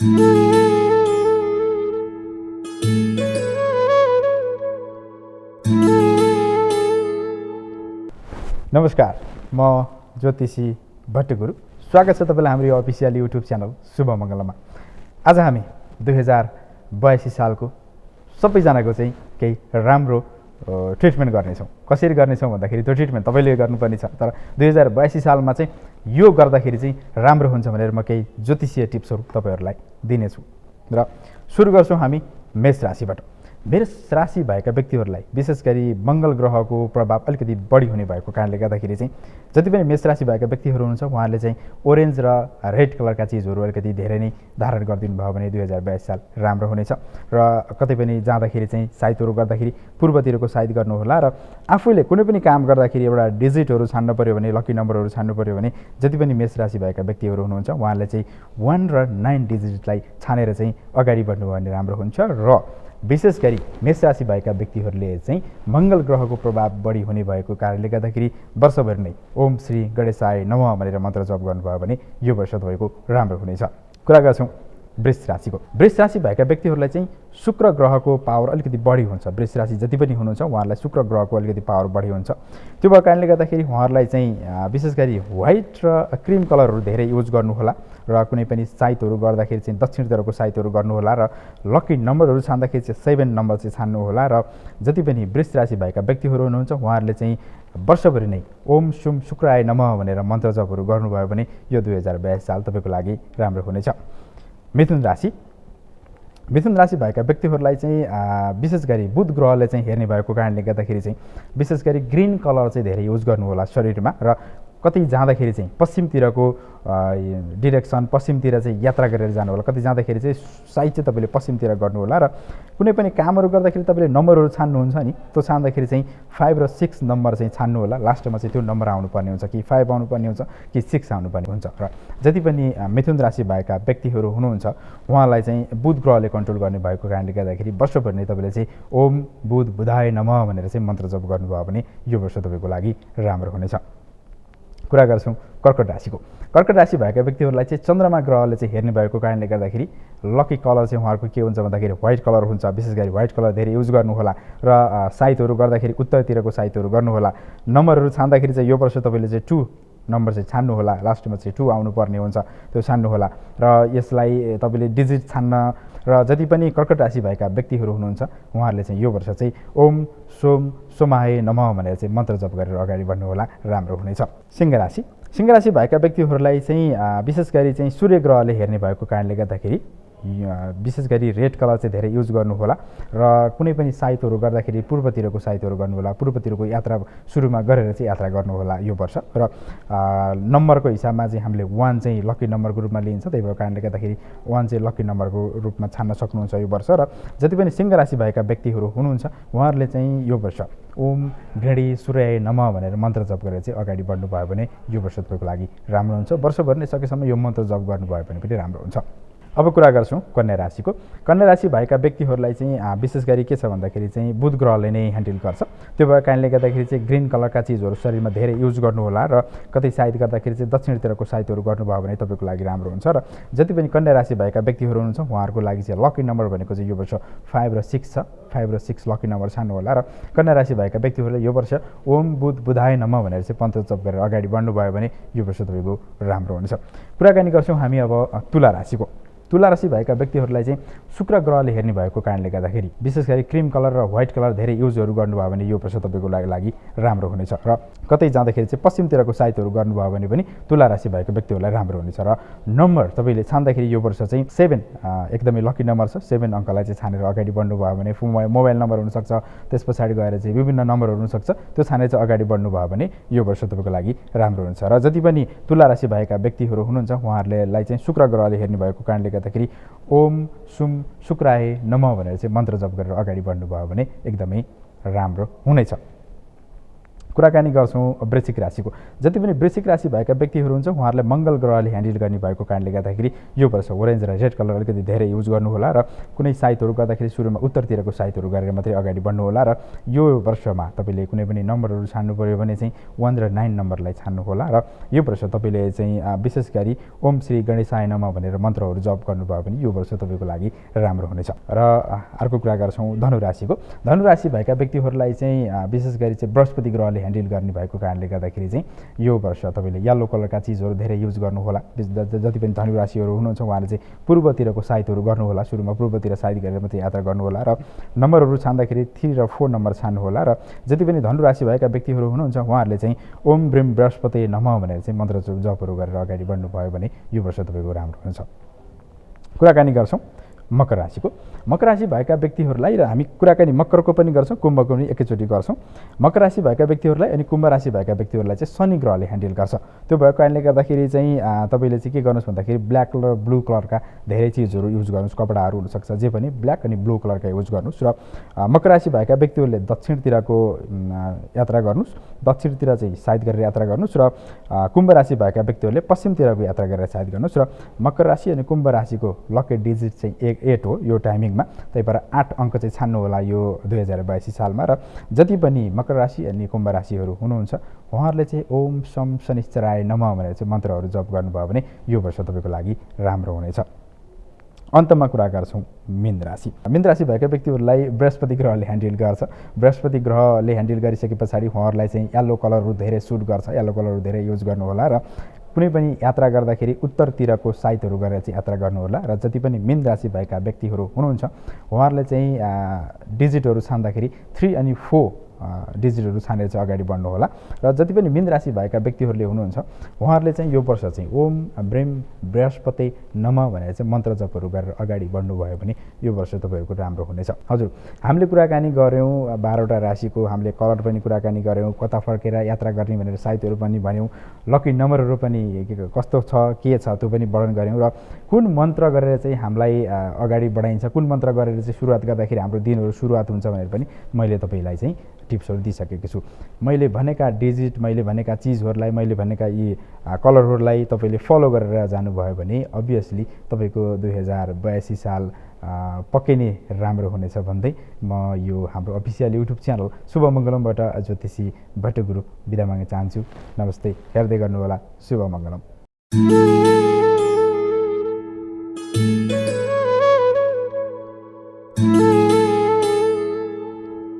नमस्कार, म ज्योतिषी भट्टगुरु। स्वागत छ तपाईलाई हाम्रो अफिसियल युट्युब च्यानल शुभ मङ्गलमा। आज हामी 2082 सालको सबैजनाको चाहिँ केही राम्रो ट्रिटमेन्ट गर्नेछौँ। कसरी गर्नेछौँ भन्दाखेरि त्यो ट्रिटमेन्ट तपाईँले गर्नुपर्ने छ, तर 2082 सालमा चाहिँ यो गर्दाखेरि चाहिँ राम्रो हुन्छ भनेर म केही ज्योतिषीय टिप्सहरू तपाईँहरूलाई दिनेछु। र सुरु गर्छौँ हामी मेष राशिबाट। मेष राशि भएका व्यक्तिहरूलाई विशेष गरी मङ्गल ग्रहको प्रभाव अलिकति बढी हुने भएको कारणले गर्दाखेरि चाहिँ जति पनि मेष राशि भएका व्यक्तिहरू हुनुहुन्छ उहाँहरूले चाहिँ ओरेन्ज र रेड कलरका चिजहरू अलिकति धेरै नै धारण गरिदिनु भयो भने 2082 साल राम्रो हुनेछ। र कतै पनि जाँदाखेरि चाहिँ साइतहरू गर्दाखेरि पूर्वतिरको साइड गर्नुहोला। र आफूले कुनै पनि काम गर्दाखेरि एउटा डिजिटहरू छान्नु पऱ्यो भने, लकी नम्बरहरू छान्नु पऱ्यो भने जति पनि मेष राशि भएका व्यक्तिहरू हुनुहुन्छ उहाँहरूले चाहिँ 1 र 9 डिजिटलाई छानेर चाहिँ अगाडि बढ्नुभयो भने राम्रो हुन्छ। र विशेष गरी मेष राशि भएका व्यक्तिहरूले चाहिँ मङ्गल ग्रहको प्रभाव बढी हुने भएको कारणले गर्दाखेरि वर्षभरि नै ओम श्री गणेशाय नमः भनेर मन्त्र जप गर्नुभयो भने यो वर्ष तपाईँको राम्रो हुनेछ। कुरा गर्छौँ वृष राशिको। वृष राशि भएका व्यक्तिहरूलाई चाहिँ शुक्र ग्रहको पावर अलिकति बढी हुन्छ। वृष राशि जति पनि हुनुहुन्छ उहाँहरूलाई शुक्र ग्रहको अलिकति पावर बढी हुन्छ। त्यो भएको कारणले गर्दाखेरि उहाँहरूलाई चाहिँ विशेष गरी व्हाइट र क्रिम कलरहरू धेरै युज गर्नुहोला। र कुनै पनि साइतहरू गर्दाखेरि चाहिँ दक्षिणतिरको साइतहरू गर्नुहोला। र लकी नम्बरहरू छान्दाखेरि चाहिँ 7 नम्बर चाहिँ छान्नुहोला। र जति पनि वृष राशि भएका व्यक्तिहरू हुनुहुन्छ उहाँहरूले चाहिँ वर्षभरि नै ओम शुम शुक्राय नमः भनेर मन्त्र जपहरू गर्नुभयो भने यो 2082 साल तपाईँको लागि राम्रो हुनेछ। मिथुन राशि। मिथुन राशि भएका व्यक्तिहरूलाई चाहिँ विशेष गरी बुध ग्रहले चाहिँ हेर्ने भएको कारणले गर्दाखेरि चाहिँ विशेष गरी ग्रिन कलर चाहिँ धेरै युज गर्नुहोला शरीरमा। र कतै जाँदाखेरि चाहिँ पश्चिमतिरको डिरेक्सन, पश्चिमतिर चाहिँ यात्रा गरेर जानुहोला। कतै जाँदाखेरि चाहिँ साइड चाहिँ तपाईँले पश्चिमतिर गर्नुहोला। र कुनै पनि कामहरू गर्दाखेरि तपाईँले नम्बरहरू छान्नुहुन्छ नि, त्यो छान्दाखेरि चाहिँ 5 र 6 नम्बर चाहिँ छान्नु होला। लास्टमा चाहिँ त्यो नम्बर आउनुपर्ने हुन्छ, कि 5 आउनुपर्ने हुन्छ कि 6 आउनुपर्ने हुन्छ। र जति पनि मिथुन राशि भएका व्यक्तिहरू हुनुहुन्छ उहाँलाई चाहिँ बुध ग्रहले कन्ट्रोल गर्ने भएको कारणले गर्दाखेरि वर्षभरि नै तपाईँले चाहिँ ओम बुध बुधाय नमः भनेर चाहिँ मन्त्र जप गर्नुभयो भने यो वर्ष तपाईँको लागि राम्रो हुनेछ। कुरा गर्छौँ कर्कट राशिको। कर्कट राशि भएका व्यक्तिहरूलाई चाहिँ चन्द्रमा ग्रहले चाहिँ हेर्ने भएको कारणले गर्दाखेरि लकी कलर चाहिँ उहाँहरूको के हुन्छ भन्दाखेरि व्हाइट कलर हुन्छ। विशेष गरी व्हाइट कलर धेरै युज गर्नुहोला। र साइतहरू गर्दाखेरि उत्तरतिरको साइतहरू गर्नुहोला। नम्बरहरू छान्दाखेरि चाहिँ यो वर्ष तपाईँले चाहिँ 2 नम्बर चाहिँ छान्नुहोला। लास्टमा चाहिँ 2 आउनुपर्ने हुन्छ, त्यो छान्नुहोला। र यसलाई तपाईँले डिजिट छान्न। र जति पनि कर्कट राशि भएका व्यक्तिहरू हुनुहुन्छ उहाँहरूले चाहिँ यो वर्ष चाहिँ ओम सोम सोमाय नमः भनेर चाहिँ मन्त्र जप गरेर अगाडि बढ्नुहोला, राम्रो हुनेछ। सिंह राशि। सिंह राशि भएका व्यक्तिहरूलाई चाहिँ विशेष गरी चाहिँ सूर्य ग्रहले हेर्ने भएको कारणले गर्दाखेरि विशेष गरी रेड कलर चाहिँ धेरै युज गर्नुहोला। र कुनै पनि साइतहरू गर्दाखेरि पूर्वतिरको साइतहरू गर्नुहोला। पूर्वतिरको यात्रा सुरुमा गरेर चाहिँ यात्रा गर्नुहोला यो वर्ष। र नम्बरको हिसाबमा चाहिँ हामीले 1 चाहिँ लकी नम्बरको रूपमा लिइन्छ। त्यही भएको कारणले गर्दाखेरि 1 चाहिँ लकी नम्बरको रूपमा छान्न सक्नुहुन्छ यो वर्ष। र जति पनि सिंह राशि भएका व्यक्तिहरू हुनुहुन्छ उहाँहरूले चाहिँ यो वर्ष ओम गृणी सूर्य नमः भनेर मन्त्र जप गरेर चाहिँ अगाडि बढ्नुभयो भने यो वर्ष तपाईँको लागि राम्रो हुन्छ। वर्षभरि नै सकेसम्म यो मन्त्र जप गर्नुभयो भने पनि राम्रो हुन्छ। अब कुरा गर्छौँ कन्या राशिको। कन्या राशि भएका व्यक्तिहरूलाई चाहिँ विशेष गरी के छ भन्दाखेरि चाहिँ बुध ग्रहले नै ह्यान्डल गर्छ। त्यो भएको कारणले गर्दाखेरि चाहिँ ग्रिन कलरका चिजहरू शरीरमा धेरै युज गर्नुहोला। र कतै साइड गर्दाखेरि चाहिँ दक्षिणतिरको साइडहरू गर्नुभयो भने तपाईँको लागि राम्रो हुन्छ। र जति पनि कन्या राशि भएका व्यक्तिहरू हुनुहुन्छ उहाँहरूको लागि चाहिँ लकी नम्बर भनेको चाहिँ यो वर्ष 5 र 6 छ। 5 र 6 लकी नम्बर छान्नु होला। र कन्या राशि भएका व्यक्तिहरूले यो वर्ष ओम बुध बुधाय नमः भनेर चाहिँ मन्त्र जप गरेर अगाडि बढ्नुभयो भने यो वर्ष तपाईँको राम्रो हुनेछ। कुराकानी गर्छौँ हामी अब तुला राशिको। तुला राशि भएका व्यक्तिहरूलाई चाहिँ शुक्र ग्रहले हेर्ने भएको कारणले गर्दाखेरि विशेष गरी क्रिम कलर र व्हाइट कलर धेरै युजहरू गर्नुभयो भने यो वर्ष तपाईँको लागि राम्रो हुनेछ। र कतै जाँदाखेरि चाहिँ पश्चिमतिरको साइतहरू गर्नुभयो भने पनि तुला राशि भएका व्यक्तिहरूलाई राम्रो हुनेछ। र नम्बर तपाईँले छान्दाखेरि यो वर्ष चाहिँ 7 एकदमै लकी नम्बर छ। 7 अङ्कलाई चाहिँ छानेर अगाडि बढ्नुभयो भने मोबाइल नम्बर हुनसक्छ, त्यस पछाडि गएर चाहिँ विभिन्न नम्बरहरू हुनसक्छ, त्यो छानेर चाहिँ अगाडि बढ्नुभयो भने यो वर्ष तपाईँको लागि राम्रो हुन्छ। र जति पनि तुला राशि भएका व्यक्तिहरू हुनुहुन्छ उहाँहरूलाई चाहिँ शुक्र ग्रहले हेर्ने भएको कारणले गर्दाखेरि ओम सुम शुक्राय नमः भनेर चाहिँ मन्त्र जप गरेर अगाडि बढ्नुभयो भने एकदमै राम्रो हुनेछ। कुराकानी गर्छौँ वृश्चिक राशिको। जति पनि वृश्चिक राशि भएका व्यक्तिहरू हुन्छ उहाँहरूले मङ्गल ग्रहले ह्यान्डल गर्ने भएको कारणले गर्दाखेरि यो वर्ष ओरेन्ज र रेड कलर अलिकति धेरै युज गर्नुहोला र कुनै साइतहरू गर्दाखेरि सुरुमा उत्तरतिरको साइतहरू गरेर मात्रै अगाडि बढ्नुहोला र यो वर्षमा तपाईँले कुनै पनि नम्बरहरू छान्नु पऱ्यो भने चाहिँ 1 र 9 नम्बरलाई छान्नुहोला र यो वर्ष तपाईँले चाहिँ विशेष गरी ओम श्री गणेशाय नमः भनेर मन्त्रहरू जप गर्नुभयो भने यो वर्ष तपाईँको लागि राम्रो हुनेछ। र अर्को कुरा गर्छौँ धनुराशिको। धनुराशि भएका व्यक्तिहरूलाई चाहिँ विशेष गरी चाहिँ बृहस्पति ग्रहले ह्यान्डल गर्ने भएको कारणले गर्दाखेरि चाहिँ यो वर्ष तपाईँले येल्लो कलरका चिजहरू धेरै युज गर्नुहोला। जति पनि धनुराशिहरू हुनुहुन्छ उहाँले चाहिँ पूर्वतिरको साइतहरू गर्नुहोला। सुरुमा पूर्वतिर साइड गरेर मात्रै यात्रा गर्नुहोला र नम्बरहरू छान्दाखेरि 3 र 4 नम्बर छान्नुहोला र जति पनि धनुराशि भएका व्यक्तिहरू हुनुहुन्छ उहाँहरूले चाहिँ ओम ब्रीम बृहस्पति नमः भनेर चाहिँ मन्त्र जपहरू गरेर अगाडि बढ्नुभयो भने यो वर्ष तपाईँको राम्रो हुन्छ। कुराकानी गर्छौँ मकर राशिको। मकर राशि भएका व्यक्तिहरूलाई र हामी कुराकानी मकरको पनि गर्छौँ कुम्भको पनि एकैचोटि गर्छौँ। मकर राशि भएका व्यक्तिहरूलाई अनि कुम्भ राशि भएका व्यक्तिहरूलाई चाहिँ शनि ग्रहले ह्यान्डल गर्छ। त्यो भएको कारणले गर्दाखेरि चाहिँ तपाईँले चाहिँ के गर्नुहोस् भन्दाखेरि ब्ल्याक र ब्लू कलरका धेरै चिजहरू युज गर्नुहोस्। कपडाहरू हुनसक्छ जे पनि ब्ल्याक अनि ब्लू कलरका युज गर्नुहोस्। र मकर राशि भएका व्यक्तिहरूले दक्षिणतिरको यात्रा गर्नुहोस्। दक्षिणतिर चाहिँ साइड गरेर यात्रा गर्नुहोस् र कुम्भ राशि भएका व्यक्तिहरूले पश्चिमतिरको यात्रा गरेर साइड गर्नुहोस्। र मकर राशि अनि कुम्भ राशिको लकी डिजिट चाहिँ 8 हो यो टाइमिङमा। त्यही भएर 8 अङ्क चाहिँ छान्नु होला यो 2082 सालमा। र जति पनि मकर राशि अनि कुम्भ राशिहरू हुनुहुन्छ उहाँहरूले चाहिँ ओम सम शनिश्चराय नमः भनेर चाहिँ मन्त्रहरू जप गर्नुभयो भने यो वर्ष तपाईँको लागि राम्रो हुनेछ। अन्तमा कुरा गर्छौँ मीन राशि। मीन राशि भएका व्यक्तिहरूलाई बृहस्पति ग्रहले ह्यान्डल गर्छ। बृहस्पति ग्रहले ह्यान्डल गरिसके पछाडि उहाँहरूलाई चाहिँ येल्लो कलरहरू धेरै सुट गर्छ। येल्लो कलरहरू धेरै युज गर्नुहोला र कुनै पनि यात्रा गर्दाखेरि उत्तरतिरको साइतहरू गरेर चाहिँ यात्रा गर्नुहोला। र जति पनि मीन राशि भएका व्यक्तिहरू हुनुहुन्छ उहाँहरूले चाहिँ डिजिटहरू छान्दाखेरि 3 अनि 4 डिजिटहरू छानेर चाहिँ अगाडि बढ्नुहोला। र जति पनि मीन राशि भएका व्यक्तिहरूले हुनुहुन्छ उहाँहरूले चाहिँ यो वर्ष चाहिँ ओम ब्रीम बृहस्पति नमः भनेर चाहिँ मन्त्र जपहरू गरेर अगाडि बढ्नुभयो भने यो वर्ष तपाईँहरूको राम्रो हुनेछ। हजुर, हामीले कुराकानी गऱ्यौँ 12वटा राशिको, हामीले कलर पनि कुराकानी गऱ्यौँ, कता फर्केर यात्रा गर्ने भनेर साइतहरू पनि भन्यौँ, लकी नम्बरहरू पनि कस्तो छ के छ त्यो पनि वर्णन गऱ्यौँ र कुन मन्त्र गरेर चाहिँ हामीलाई अगाडि बढाइन्छ, कुन मन्त्र गरेर चाहिँ सुरुवात गर्दाखेरि हाम्रो दिनहरू सुरुवात हुन्छ भनेर पनि मैले तपाईँलाई चाहिँ टिप्सहरू दिइसकेको छु। मैले भनेका डिजिट, मैले भनेका चिजहरूलाई, मैले भनेका यी कलरहरूलाई तपाईँले फलो गरेर जानुभयो भने अभियसली तपाईँको 2082 साल पक्कै नै राम्रो हुनेछ भन्दै म यो हाम्रो अफिसियल युट्युब च्यानल शुभ मङ्गलमबाट ज्योतिषी भट्टगुरु बिदा माग्न चाहन्छु। नमस्ते, हेर्दै गर्नुहोला शुभ मङ्गलम।